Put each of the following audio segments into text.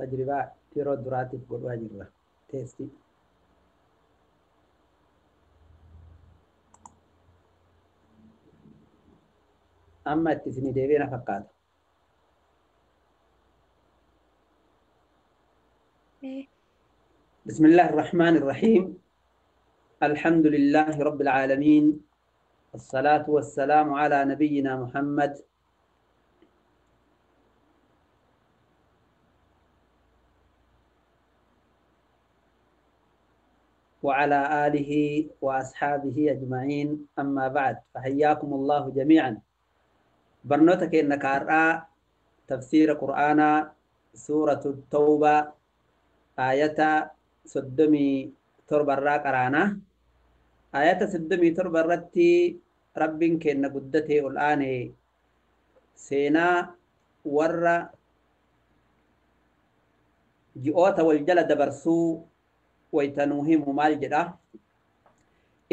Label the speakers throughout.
Speaker 1: Tajribaa yeroo duraatiif godhaa jirra. Teestii. Amma itti isinii deebi'ee na fakkaata. بسم الله الرحمن الرحيم. الحمد لله رب العالمين، الصلاة والسلام على نبينا محمد وعلى آله وأصحابه أجمعين، أما بعد، فحياكم الله جميعا. برنوتك إنك أرى تفسير قرآن سورة التوبة آية 37 را قرانا. آية 37 رتي ربين كأن قدته الآن سينا ور جئوت والجلد برسو ويتنوهم مال جدا.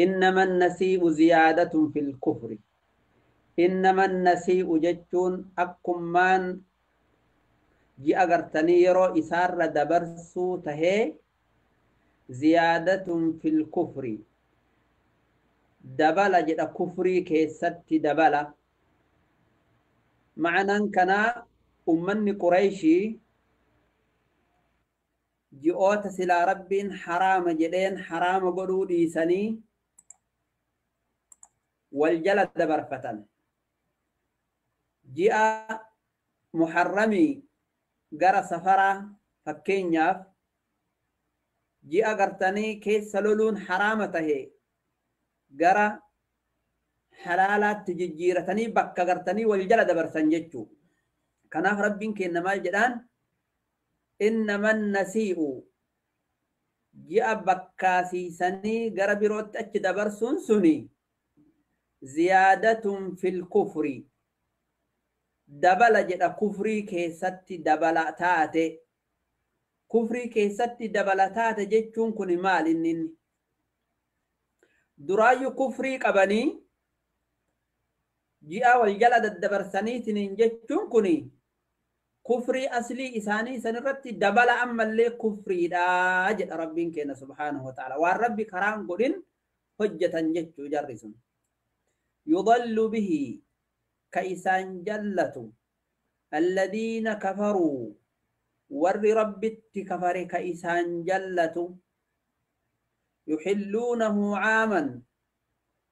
Speaker 1: إنما النسيء زيادة في الكفر. إنما النسيء جتون أكمان جي أغرتني يرو إسار دبرسو تهي زيادة في الكفر. دبل جدا كفري كيست دبل. معنى كنا أمني قريشي ji'oota silaa rabbiin haraama jedheen haraama godhuu dhiisanii wal jala dabarfatan. Ji'a muharramii gara safaraa fakkeenyaaf ji'a gartanii keessa loluun haraama tahe gara halaalaatti jijjiiratanii bakka gartanii wal jala dabarsan jechuu. Kanaaf rabbiin kenna maal jedhaan? إنما النسيء جاء بكاسيسني غربيروت أتش سني زيادة في الكفر. دبل جدا كفري كيست دبل تاتي. كفري كيست دبل تاتي جتشون كن مال إنني درايو كفري قبني جاء والجلد الدبرسني تنين جتشون كني كفري أصلي إساني سنرتي دبل أما اللي كفري دا جد ربين كينا سبحانه وتعالى. والرب كرام قلن حجة جت جرس يضل به كإسان جلة الذين كفروا ور رب كفر كإسان جلة يحلونه عاما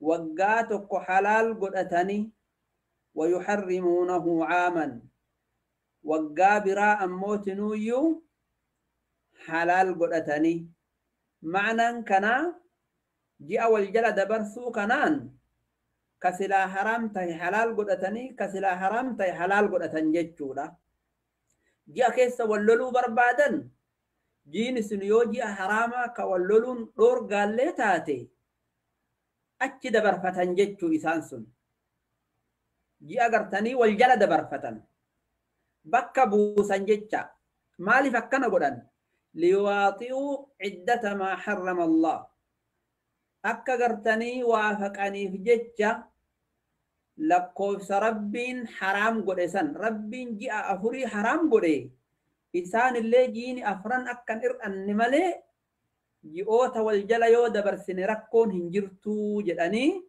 Speaker 1: وقاتك حلال قدتني ويحرمونه عاما waggaa biraa ammoo tinuuyyuu halaal godhatanii. Ma'anaan kanaa ji'a wal jala dabarsuu kanaan ka silaa haraam tahe halaal godhatanii ka silaa haraam tahe halaal godhatan jechuudha. Ji'a keessa wal loluu barbaadan jiini sun yoo ji'a haraamaa ka wal loluun dhoorgaallee taate achi dabarfatan jechuu isaan sun. Ji'a gartanii wal jala dabarfatan. Bakka buusan jecha. Maaliif akkana godhan? Liwaaxi'uu ciddata maa harrama Allah. Akka gartanii waafaqaniif jecha lakkoofsa rabbiin haraam godhe san. Rabbiin ji'a 4 haraam godhe. Isaan illee jiini 4 akkan hir'anne malee ji'oota wal jala yoo dabarsine rakkoon hin jirtuu jedhanii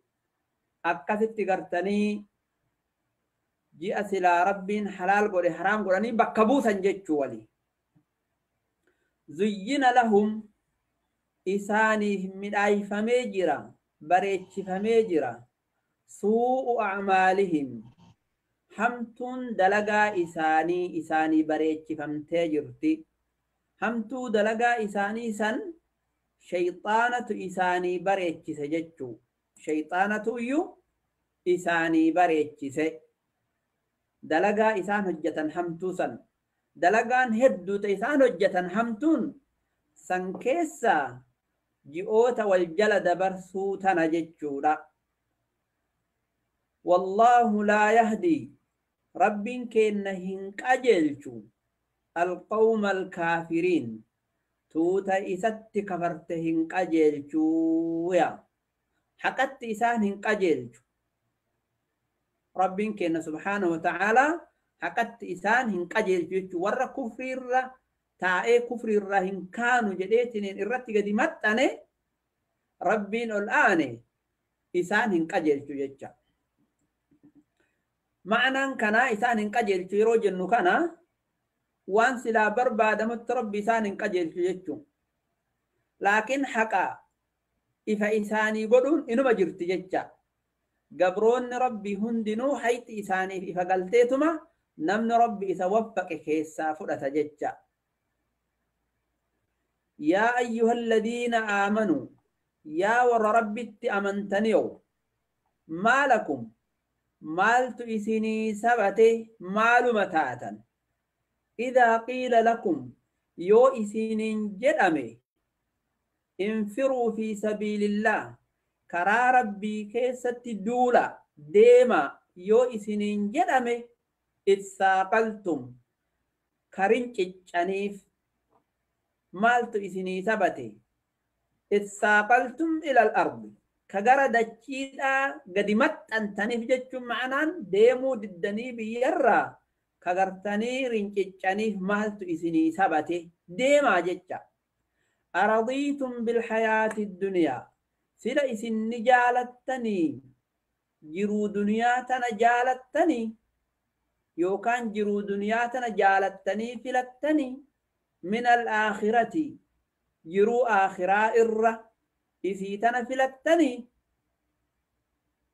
Speaker 1: akkasitti gartanii ji'a silaa rabbiin halaal godhe haraam godhanii bakka buusan jechuu wali. Zuyyina lahum isaaniif midhaayfamee jira, bareechifamee jira. Suu'u a'maalihim hamtuun dalagaa isaanii isaanii bareechifamtee jirti. Hamtuu dalagaa isaanii san shayxaanatu isaanii bareechise jechuu. Shayxaanatu iyyuu isaanii bareechise. Dalagaa isaan hojjetan hamtuu san. Dalagaan hedduu ta'e isaan hojjetan hamtuun san keessa ji'oota wal jala dabarsuu tana jechuudha. Wallaahu laa yahdi rabbiin keenna hin qajeelchu alqawma alkaafiriin tuuta isatti kafarte hin qajeelchuuya. Haqatti isaan hin qajeelchu. Rabbiin keenna subhaanahu wa ta'aalaa haqatti isaan hin qajeelchu jechuudha. Warra kufriirra taa'ee kufri irraa hin kaanu jedheetiniin irratti gadi maxxane Rabbiin ol aane isaan hin qajeelchu jecha. Ma'anaan kanaa isaan hin qajeelchu yeroo jennu kana waan silaa barbaadamutti Rabbi isaan hin qajeelchu jechuun. Laakiin haqa ifa isaanii godhuun inuma jirti jecha. Gabroonni Rabbi hundinuu hayti isaaniif ifa galteetuma namni Rabbi isa waffaqe keessaa fudhata jecha. Yaa ayyuhalladhiina aamanuu yaa warra Rabbitti amantaniyo maalakum maaltu isinii sabate maaluma taatan idaa qiila lakum yoo isiniin jedhame infiruu fi sabiilillah karaa Rabbii keessatti duula deema yoo isiniin jedhame itsaaqaltum karin ciccaniif maaltu isinii sabate itsaaqaltum ilal ardi ka gara dachiidhaa gadi maxxantaniif jechuun ma'anaan deemuu diddanii biyyarraa ka gartanii rinciccaniif maaltu isinii sabate deemaa jecha. Aradiitum bilhayaati duniyaa sila isin ni jaalattanii jiruu duniyaa tana jaalattanii yookaan jiruu duniyaa tana jaalattanii filattanii min al-aakhirati jiruu aakhiraa irra isii tana filattanii.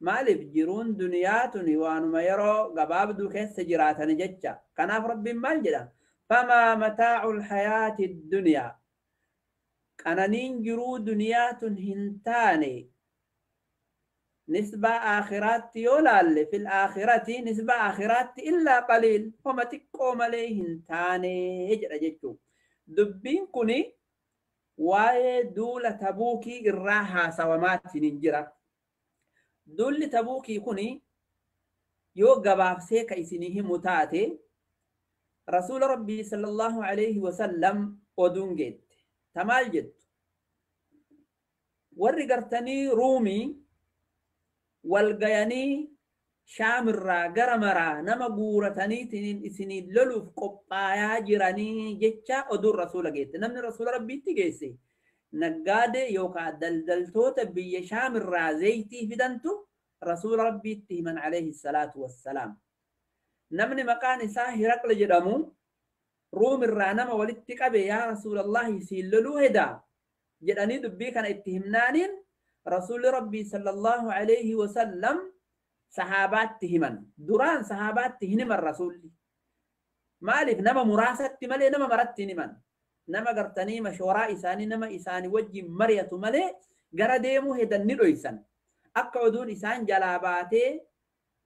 Speaker 1: Maaliif jiruun duniyaa tuni waanuma yeroo gabaabduu keessa jiraatani jecha. Kanaaf Rabbiin maal jedha? Famaa mataa'u lhayaati duniyaa qananiin jiruu duniyaa tun hin taane nisbaa aakhiraatti yoo laalle fil aakhirati nisbaa aakhiraatti illaa qaliil homa xiqqoo malee hin taane jedha jechuu. Dubbiin kuni waa'ee duula Tabuukii irraa haasawamaatiin hin jira. Duulli Tabuukii kuni yoo gabaabsee ka isinii himu taate Rasuula Rabbii sallallahu alayhi wasallam oduun geette. Tamaal jettu? Warri gartanii Ruumii walgayanii Shaamirraa gara maraa nama guurataniitiin isinii loluuf qophaayaa jiranii jecha oduun Rasuula geette. Namni Rasuula Rabbiitti geesse naggaadee yookaan daldaltoota biyya Shaamirraa zayitii fidantu Rasuula Rabbiitti himan alayhi salaatu wassalaam. Namni maqaan isaa Hiraqla jedhamu Ruumirraa nama walitti qabe yaa Rasuulallahi siin loluu hedaa jedhanii dubbii kana itti himnaaniin Rasuulli Rabbii sallallahu alayhi wasallam saxaabaatti himan. Duraan saxaabaatti hin himan Rasuulli. Maaliif nama muraasatti malee nama maratti hin himan. Nama gartanii mashooraa isaanii nama isaanii wajjin mari'atu malee gara deemuu hedan ni dhoysan. Akka oduun isaan jalaa baatee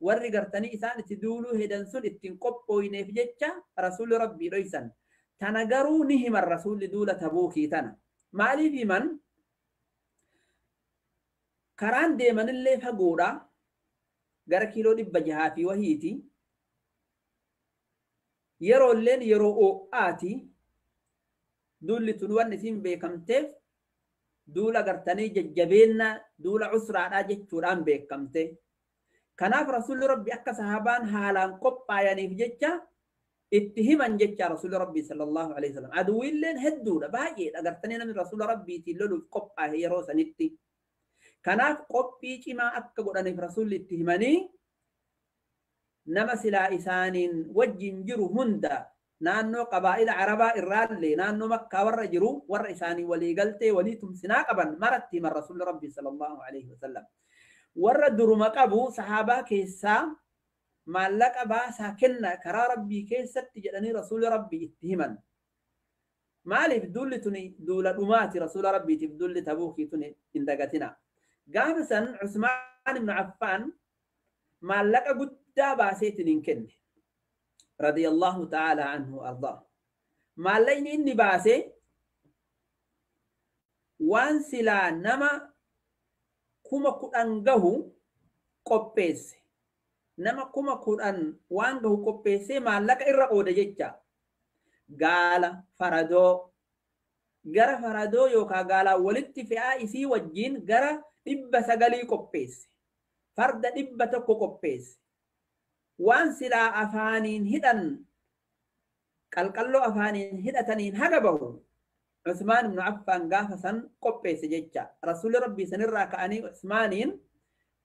Speaker 1: warri gartanii isaan itti duuluu hedan sun ittiin qophooyneef jecha Rasuulli Rabbii dhoysan. Tana garuu ni himan Rasuulli duula Tabuukii tana. Maaliif himan? Karaan deemanillee fagoodha. Gara kiiloo 600 fi wahiiti. Yeroolleen yeroo ho'aati. Duulli tun waan isiin beekamteef duula gartanii jajjabeennaa duula cusraadhaa jechuudhaan beekamte. Kanaaf Rasuulli Rabbi akka sahaabaan haalaan qophaayaniif jecha itti himan jecha Rasuulli Rabbi sallallahu alaihi wasallam. Aduwwiilleen hedduudha baay'eedha gartanii namni Rasuula Rabbiitiin loluuf qophaaye yeroo sanitti. Kanaaf qophii cimaa akka godhaniif Rasuulli itti himanii nama silaa isaaniin wajjin jiru hunda naannoo qabaa'ila Arabaa irraallee naannoo Makkaa warra jiru warra isaanii walii galtee walii tumsinaa qaban maratti himan Rasuulli Rabbi sallallahu alaihi wasallam. Warra duruma qabu sahaabaa keessaa maallaqa baasaa kenna karaa Rabbii keessatti jedhanii Rasuulli Rabbii itti himan. Maaliif duulli tuni duula dhumaati Rasuula Rabbiitiif duulli Tabuukii tuni hin dagatina. Gaafa san Usmaan ibn Affaan maallaqa guddaa baaseetiin hin kenne. Radiyallahu ta'ala anhu ardaa. Maallaqni inni baase waan silaa nama 10,000 gahu qopheesse. Nama 10,000 waan gahu qopheessee maallaqa irra qooda jecha. Gaala, faradoo, gara faradoo yookaan gaalaa walitti fe'aa isii wajjin gara 900 qopheesse. Farda 100 qopheesse. Waan silaa afaaniin hidhan Qalqalloo afaaniin hidhataniin haga bahu Usmaan ibnu Affaan gaafa san qopheesse jecha. Rasuulli Rabbii sanirraa ka'anii Usmaaniin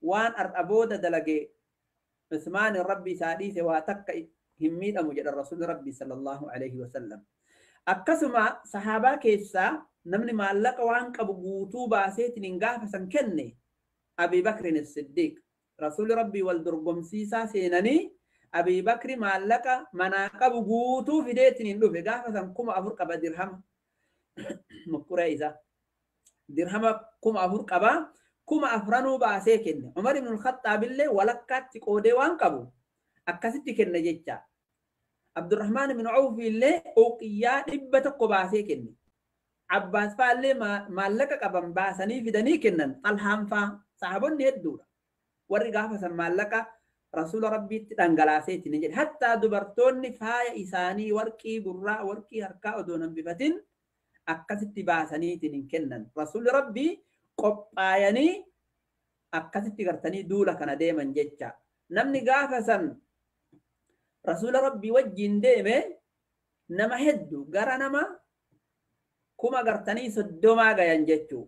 Speaker 1: waan har'a booda dalage Usmaanin Rabbi isaa dhiise, waa takka hin miidhamu jedhan Rasuulli Rabbii sallallahu alaihi wasallam. Akkasuma sahaabaa keessaa namni maallaqa waan qabu guutuu baaseetiin gaafa san kenne Abii Bakrin Siddiq. Rasuulli Rabbii wal dorgomsiisaa seenanii Abii Bakri maallaqa manaa qabu guutuu fideetiin dhufe. Gaafa san 4000 qaba dirhama. Mukkuree isaa. Dirhama 4000 qaba. 4000 baasee kenne. Umar ibn al-Khattaab illee walakkaatti qoodee waan qabu akkasitti kenne jecha. Abdurrahmaan ibn Awf illee uqiyyaa 100 baasee kenne. Abbaas fa'aa illee maallaqa qaban baasanii fidanii kennan. Xalhaan fa'aa sahaabonni hedduudha. Warri gaafa san maallaqa Rasuula Rabbiitti dhangalaaseeti ni jedhe. Hattaa dubartoonni faaya isaanii warqii gurraa, warqii harkaa odoo hin hambifatin akkasitti baasaniitiin hin kennan. Rasuulli Rabbii qophaayanii akkasitti gartanii duula kana deeman jecha. Namni gaafa san Rasuula Rabbii wajjin deeme nama hedduu, gara nama kuma gartanii 30 gayan jechuu.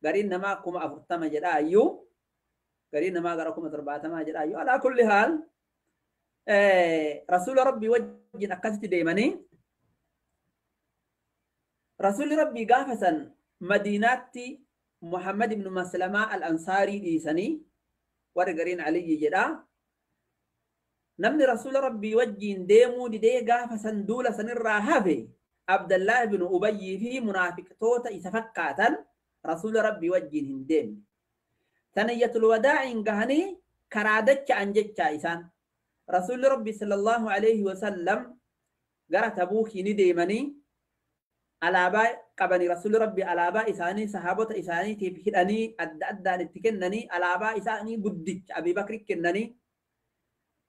Speaker 1: Gariin namaa 40,000 jedhaa iyyuu, gariin namaa gara 70,000 jedhaa iyyuu. Alaa kulli haal Rasuula Rabbii wajjin akkasitti deemanii Rasuulli Rabbii gaafa san Madiinaatti Muhammad ibn Maslamaa al-Ansaarii dhiisanii, warri gariin Aliyyi jedhaa. Namni Rasuula Rabbii wajjin deemuu didee gaafa san duula sanirraa hafe Abdallah ibn Ubayyii fi munaafiqtoota isa fakkaatan Rasuula Rabbii wajjin hin deemne. Taniyyatul wadaa'iin gahanii karaa dacha'an jechaa isaan. Rasuulli Rabbii sallallahu alaihi wasallam gara Tabuukii ni deemanii alaabaa qabanii. Rasuulli Rabbii alaabaa isaanii sahaabota isaaniitiif hidhanii adda addaan itti kennanii, alaabaa isaanii guddicha Abii Bakri kennanii,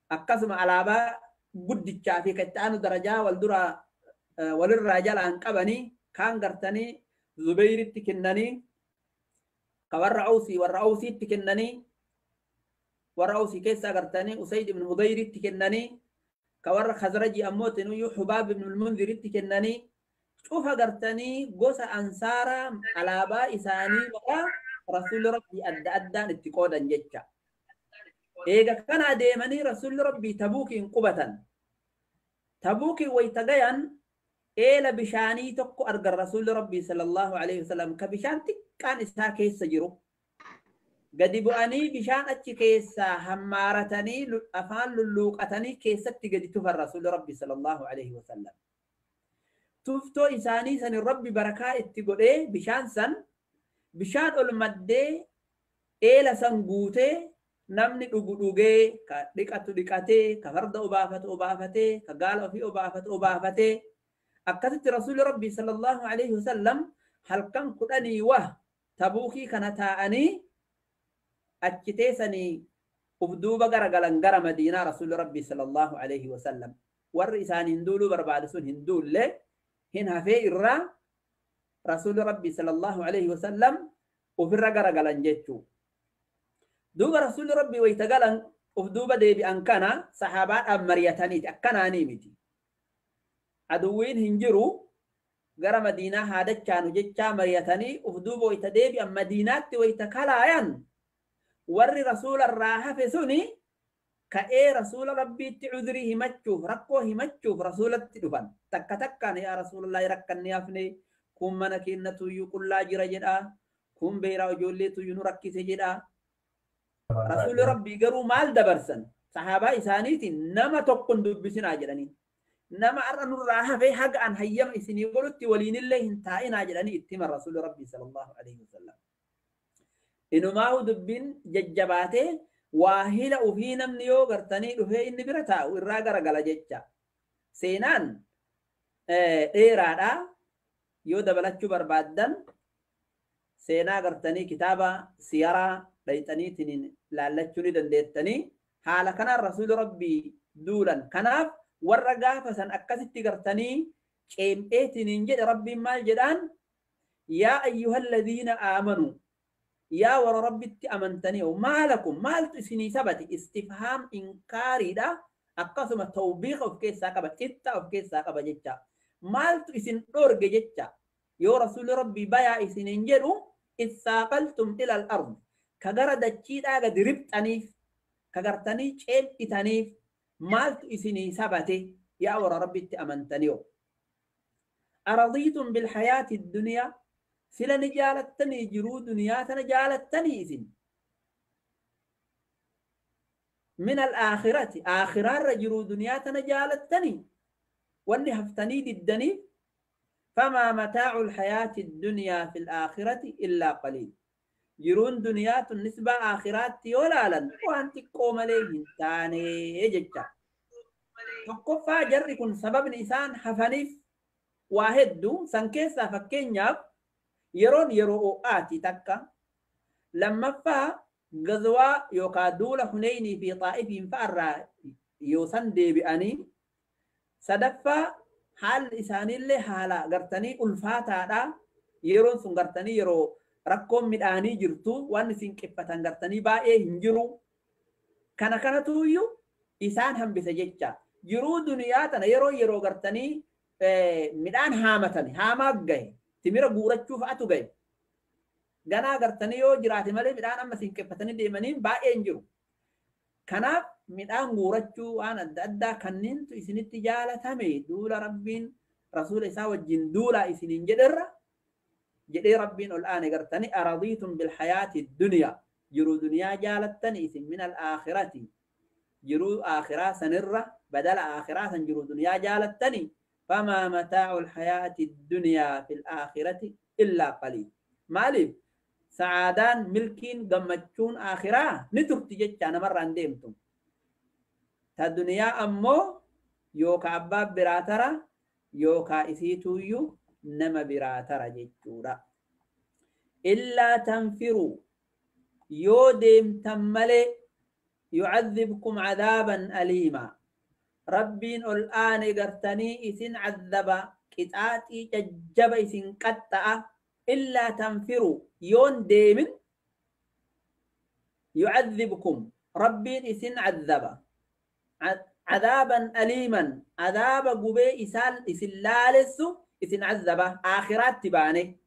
Speaker 1: akkasuma alaabaa guddichaa fi kan itti aanu darajaa wal duraa walirraa jalaan qabanii kaan gartanii Zubeyritti kennanii, ka warra Awsii warra Awsiitti kennanii, warra Awsii keessaa gartanii Usayd ibn Hudayritti kennanii, ka warra Khazrajii ammoo tinuyyuu Hubaab ibn Munziritti kennanii, cufa gartanii gosa Ansaaraa alaabaa isaanii maqaa Rasuulli Rabbii adda addaan itti qoodan jecha. Eega kana deemanii Rasuulli Rabbii Tabuukiin qubatan. Tabuukiin wayita gayan eela bishaanii tokko argan Rasuulli Rabbii sallallahu alaihi wasallam ka bishaan xiqqaan isaa keessa jiru. Gadi bu'anii bishaan achi keessaa hammaaratanii afaan lulluuqatanii keessatti gadi tufan Rasuulli Rabbii sallallahu alaihi wasallam. Tuftoo isaanii sanin Rabbi barakaa itti godhee bishaan san bishaan ol maddee eela san guutee, namni dhugu dhugee, ka dhiqatu dhiqatee, ka farda obaafatu obaafatee, ka gaala ofii obaafatu obaafatee, akkasitti Rasuulli Rabbii sallallahu alaihi wasallam halkan 10 wa Tabuukii kana taa'anii achi teessanii uf duuba garagalan gara Madiinaa Rasuulli Rabbii sallallahu alaihi wasallam. Warri isaaniin duuluu barbaade sun hin duulle, hin hafee irraa Rasuulli Rabbii sallallahu alaihi wasallam ofirra garagalan jechuu. Duuba Rasuulli Rabbii wayita galan uf duuba deebi'an kana sahaabaadhaan mari'ataniiti, akkanaanii miti. Aduwwiin hin jiru, gara Madiinaa haa dachaanu jechaa mari'atanii uf duuba wayita deebi'an Madiinaatti wayita kalaayan warri Rasuularraa hafe suni ka'ee Rasuula Rabbiitti cudrii himachuuf, rakkoo himachuuf Rasuulatti dhufan. Takka takkaan, yaa Rasuulallahi, rakkanni hafne, kun mana keenyatuyyuu qullaa jira jedha, kun beeraa ijoolleetuyyuu nu rakkise jedha. Rasuulli Rabbii garuu maal dabarsan? Sahaabaa isaaniitiin nama tokko hin dubbisinaa jedhanii. Nama har'a nurraa hafee haga an hayyama isinii godhutti waliinillee hin taa'inaa jedhanii itti himan Rasuulli Rabbii sallallahu alaihi wasallam. Inumaahu dubbiin jajjabaatee waa hila ofii namni yoo gartanii dhufee inni bira taa'u irraa garagala jecha. Seenaan dheeraadha. Yoo dabalachuu barbaaddan seenaa gartanii kitaaba siyaraa dhayxaniitiin laallachuu ni dandeettanii. Haala kanaan Rasuulli Rabbii duulan. Kanaaf warra gaafa san akkasitti gartanii ceem'eetiin jedhe Rabbiin maal jedhaan? Yaa ayyuhalladiina aamanuu, yaa warra Rabbitti amantanii, maalakum, maaltu isinii sabate? Istifhaam inkaariidha. Akkasuma tawbiiqa of keessaa qaba, xitta of keessaa qaba jecha. Maaltu isin dhoorge jecha. Yoo rasuulli rabbii bayaa isiniin jedhu issaaqaltum ilal ard. Ka gara dachiidhaa gadi ribxaniif, ka gartanii ceel'itaniif maaltu isinii sabate yaa warra rabbitti amantaniyo. Aradiitum bilhayaati duniyaa sila ni jaalattanii jiruu duniyaa tana jaalattanii isin. من الآخرة آخرة رجل دنيا تنجالتني واني هفتني ددني فما متاع الحياة الدنيا في الآخرة إلا قليل جرون دنيا النسبة آخرات ولا لن وأنت قوم ليهن تاني جتا تقفى جركن سبب نيسان حفنيف واحد سنكيسا فكينيا يرون يرو آتي تكا لما فا غزوة يوكا دولة حنيني في طائف فأرى يوسن دي بأني صدفة حال إساني اللي حالا غرتني ألفاتا دا يرون سن غرتني يرو ركوم مداني جرتو وان سن كفتان غرتني بائي هنجرو كان كان تويو إسان هم بسججة جرو دنياتنا يرو يرو غرتني مدان هامتني هامات غي تمير غورتشو فأتو غي ganaa gartanii yoo jiraate malee midhaan amma siin qeffatanii deemaniin baay'ee hin jiru. Kanaaf midhaan guurachuu waan adda addaa kanneentu isinitti jaalatame duula rabbiin rasuula isaa wajjin duulaa isiniin jedherra jedhee rabbiin ol aane gartanii aradiitum bilhayaati duniyaa jiruu duniyaa jaalattani isin min alaakhirati jiruu aakhiraa sanirra badala aakhiraa san jiruu duniyaa jaalattani famaa mataacu alhayaati duniyaa fi alaakhirati illaa qaliil. Maaliif سعادان ملكين قمتشون آخرة نترتي جتش أنا مرة عنديمتم تا الدنيا أمو يوكا أباب براترا يوكا إسيتويو نما براترا جتشورا إلا تنفروا يودم تملي يعذبكم عذابا أليما ربين الآن قرتني إسن عذب كتاتي ججب إسن قطع إلا تنفروا يون ديمن يعذبكم ربين إسن عذب عذابا أليما عذاب قبي إسال إسلالس إسن عذب آخرات تباني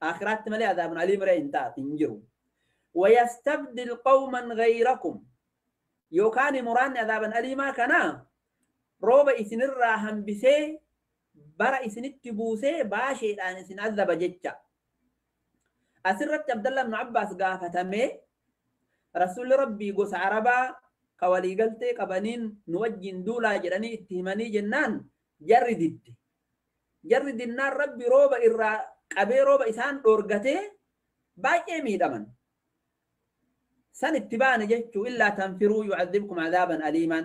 Speaker 1: آخرات تملي عذاب أليم رأي انجروا ويستبدل قوما غيركم يوكاني مران عذابا أليما كنا روب إسن الراهم بسي برا إسن التبوسي باشي الآن إسن عذب جتشا أسرت عبد الله بن عباس قافتمي رسول ربي قوس عربا قولي قلتي قبنين نوجين دولا جراني اتهماني جنان جردد جرد النار ربي روبا إرى قبي روبا إسان أورغتي باقي ميدمن سن اتبان جتشو إلا تنفروا يعذبكم عذابا أليما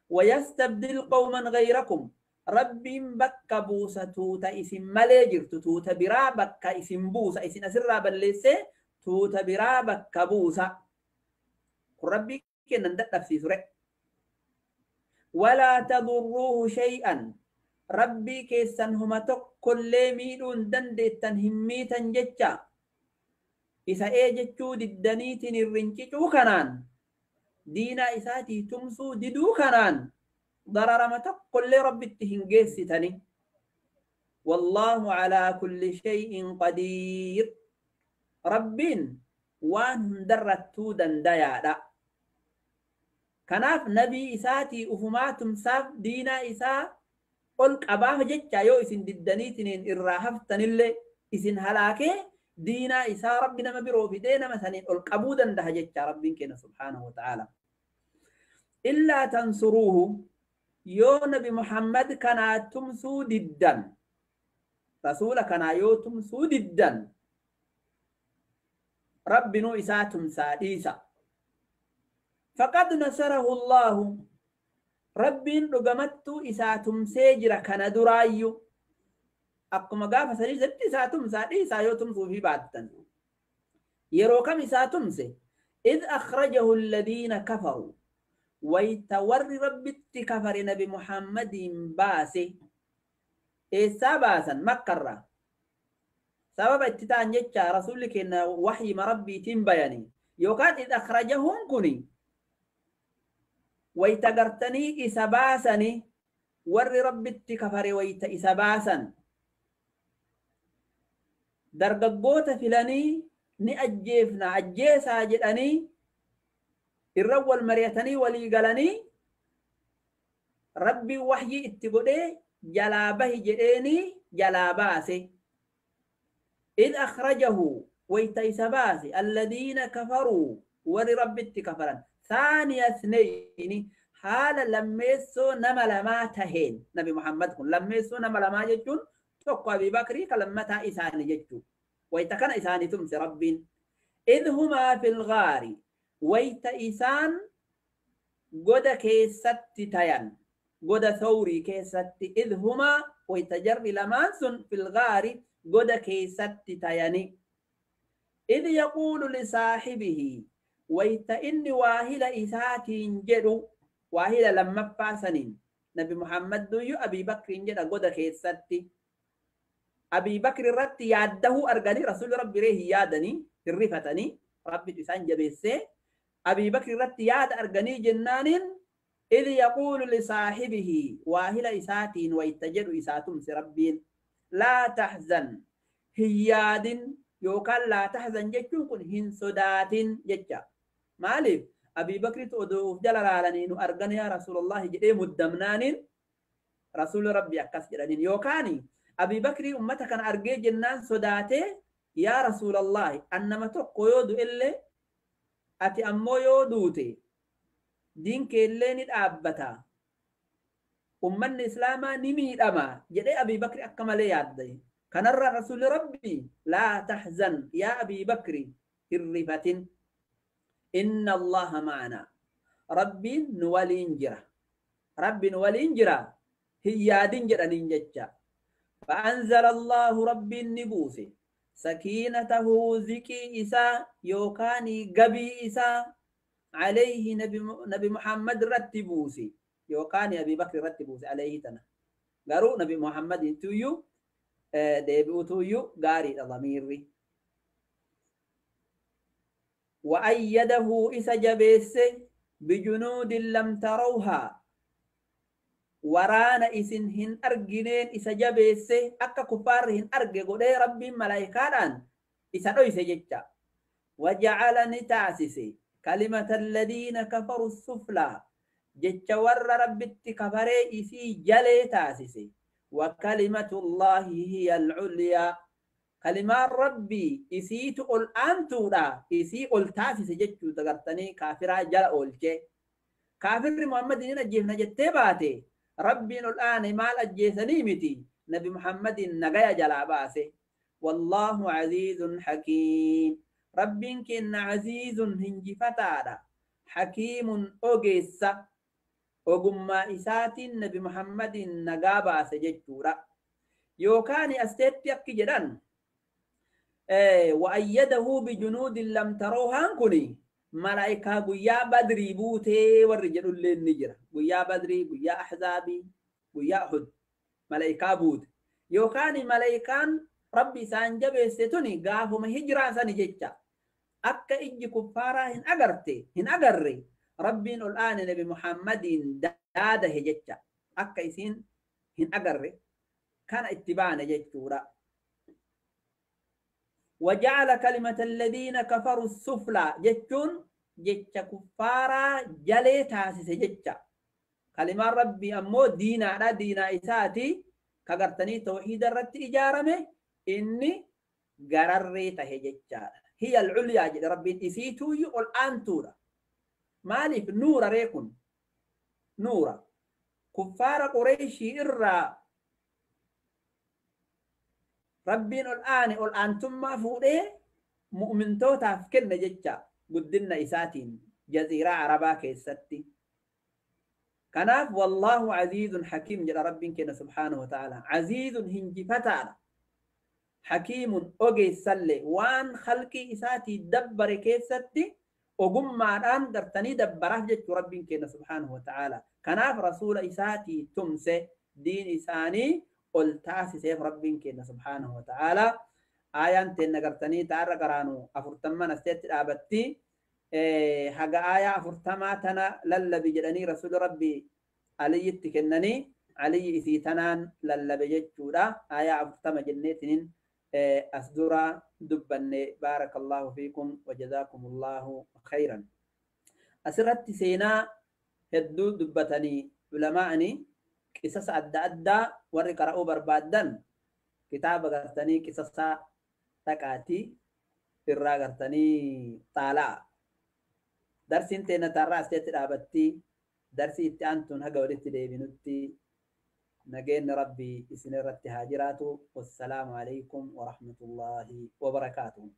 Speaker 1: ويستبدل قوما غيركم ربي بك بوسة توتا اسم ملي جرت توتا برا بك اسم بوسة اسم أسرى بلسة توتا برا بك بوسة ربي كنا ندق في سورة ولا تضروه شيئا ربي كيسن هما تقل ميدون دندتن هميتن جتشا إسا إيه جتشو ددنيتن الرنجتشو كنان دينا إساتي تمسو ددو كنان ضرر ما تقل ربي اتهنجيستني والله على كل شيء قدير ربين وان درتو دنديا كناف نبي إساتي أفماتم ساف دينا إسا قل قباه جتشا يو إسن ددنيتنين إراهفتن اللي إسن هلاكي دينا إسا ربنا ما برو في دينا مثلا قل قبودا ده جتشا ربين كنا سبحانه وتعالى إلا تنصروه يو نبي محمد كان تمسو ددا رسول كان يو تمسو ددا ربنا إسا تمسا إيسا فقد نصره الله ربين رقمت إسا تمسيجر كان درايو أقوم قافة سريجة إسا تمسا إيسا يو تمسو في بعدتن يرو كم إسا تمسي إذ أخرجه الذين كفروا ويتور ربي كفر نبي محمد باسي إيسا باسا مكرة سبب اتتان جتشا رسولك إن وحي مربي تنبيني يوكان إذ أخرجهم كني Wayta gartanii isa baasani warri rabbitti kafare wayta isa baasan dargaggoota filanii ni ajjeefna ajjeesaa jedhanii irra wal mari'atanii walii galanii rabbi wahyii itti godhee jalaa bahi jedheenii jalaa baase. إذ أخرجه wayta isa baase alladhiina kafaruu warri rabbitti kafaran ثاني اثنين haala lammeessoo nama lamaa taheen Nabi Muhammad kun lammeessoo nama lamaa jechuun tokko Abii Bakrii ka lammataa isaanii jechuu wayta kana isaanii tumse rabbiin. إذ هما في الغار wayta isaan goda keessatti tayan goda thawrii keessatti إذ هما wayta jarri lamaan sun في الغار goda keessatti tayani. إذ يقول لصاحبه wayta inni waahila isaatiin jedhu waahila lammaffaa saniin Nabi Muhammad duyyuu Abii Bakriin jedha goda keessatti. Abii Bakri irratti yaaddahuu arganii rasuulli rabbi ree hin yaadanii hin rifatanii rabbitu isaan jabeessee Abii Bakri irratti yaada arganii jennaaniin إذ يقول لصاحبه waahila isaatiin wayta jedhu isaa tumse rabbiin لا تحزن hin yaadin yookaan لا تحزن jechuun kun hin sodaatin jecha. Maaliif Abii Bakritu odoo of jala laalanii nu argan yaa Rasuulullahi jedhee muddamnaaniin Rasuulli Rabbi akkas jedhaniin yookaan Abii Bakrii ummata kana argee jennaan sodaatee yaa Rasuulallahi an nama tokko yoo du'ellee ati ammoo yoo duute diin keellee ni dhaabbata ummanni islaamaa ni miidhama jedhee Abii Bakri akka malee yaadde. Kanarra Rasuulli Rabbi لا تحزن yaa Abii Bakri hin rifatin إن الله معنا rabbiin nu waliin jira rabbi nu waliin jira hin yaadin jedhaniin jecha. فأنزل الله rabbiin ni buuse سكينته ziqii isaa yookaan gabii isaa عليه nabi Muhammad irratti buuse yookaan Abii Bakri irratti buuse عليه tana garuu Nabi Muhammad tuyyuu deebi'utuyyuu gaariidha damiirri. وأيده isa jabeesse بجنود لم تروها waraana isin hin argineen isa jabeesse akka kuffaarri hin arge godhee rabbiin malaayikaadhaan isa dhoyse jecha. وجعل ni taasise كلمة الذين كفروا السفلى jecha warra rabbitti kafaree isii jalee taasise. وكلمة الله هي العليا kalimaan rabbii isiitu ol aantuudha isii ol taasise jechuu dagartanii kaafiraa jala oolchee. Kaafirri Muhammadin ajjeefna jettee baate rabbiin ol aane maal ajjeesanii miti Nabi Muhammadin nagaya jalaa baase. والله عزيز حكيم rabbiin kenna عزيز hinjifataadha حكيم ogeessa ogummaa isaatiin Nabi Muhammadin nagaa baase jechuudha. Yookaan asteetti akki jedhan وأيده بجنود لم تروها kuni malaayikaa guyyaa badrii buutee warri jedhullee ni jira. Guyyaa badrii, guyyaa ahzaabii, guyyaa Uhud malaayikaa buute. Yookaan malaayikaan rabbi isaan jabeesse tuni gaafuma hijiraa sani jecha. Akka ijji kuffaaraa hin agarte hin agarre rabbiin ol aane Nabi Muhammadiin daadahe jecha. Akka isiin hin agarre kana itti baane jechuudha. وجعل كلمة الذين كفروا السفلى jechuun jecha kuffaaraa jalee taasise jecha. Kalimaan rabbii ammoo diinaadha diinaa isaati kagartanii tawxiida irratti ijaarame inni gararree tahe jechaadha. هي العليا jedhe rabbiin isiituyyuu ol aantuudha. Maaliif nuura ree kun nuura kuffaara Qureeshii irraa rabbiin ol aane ol aantummaa fuudhee mu'mintootaaf kenne jecha guddinna isaatiin jaziiraa Arabaa keessatti. Kanaaf والله عزيز حكيم jedha rabbiin kenna سبحانه وتعالى. عزيز hinjifataadha. حكيم ogeessallee waan khalqii isaatii dabbare keessatti ogummaadhaan gartanii dabbaraaf jechuu rabbiin kenna سبحانه وتعالى. Kanaaf rasuula isaatii tumse diin isaanii ol taasiseef rabbiin kenna سبحانه وتعالى. Aayaan teenna gartanii taarra qaraanu 40 asteetti dhaabatti. Haga aayaa 40 tana lallabi jedhanii rasuuli rabbi Aliyyitti kennanii, Aliyyi isii tanaan lallabe jechuudha. Aayaa 40 jenneetiniin as dura dubbanne. Baarakallahu fiikum wa jazaakumullahu khayran. Asirratti seenaa hedduu dubbatanii ulamaa'ani, qisasa adda addaa warri qara'uu barbaaddan kitaaba gartanii qisasaa dhaqaatii irraa gartanii xaalaa. Darsiin teenya tarraa asitti dhaabattii, darsii itti aantuun haga walitti deebinutti nageenyi rabbii isin irratti haa jiraatu. Wassalaamu alaikum warahmatullaahi wabarakaatuh.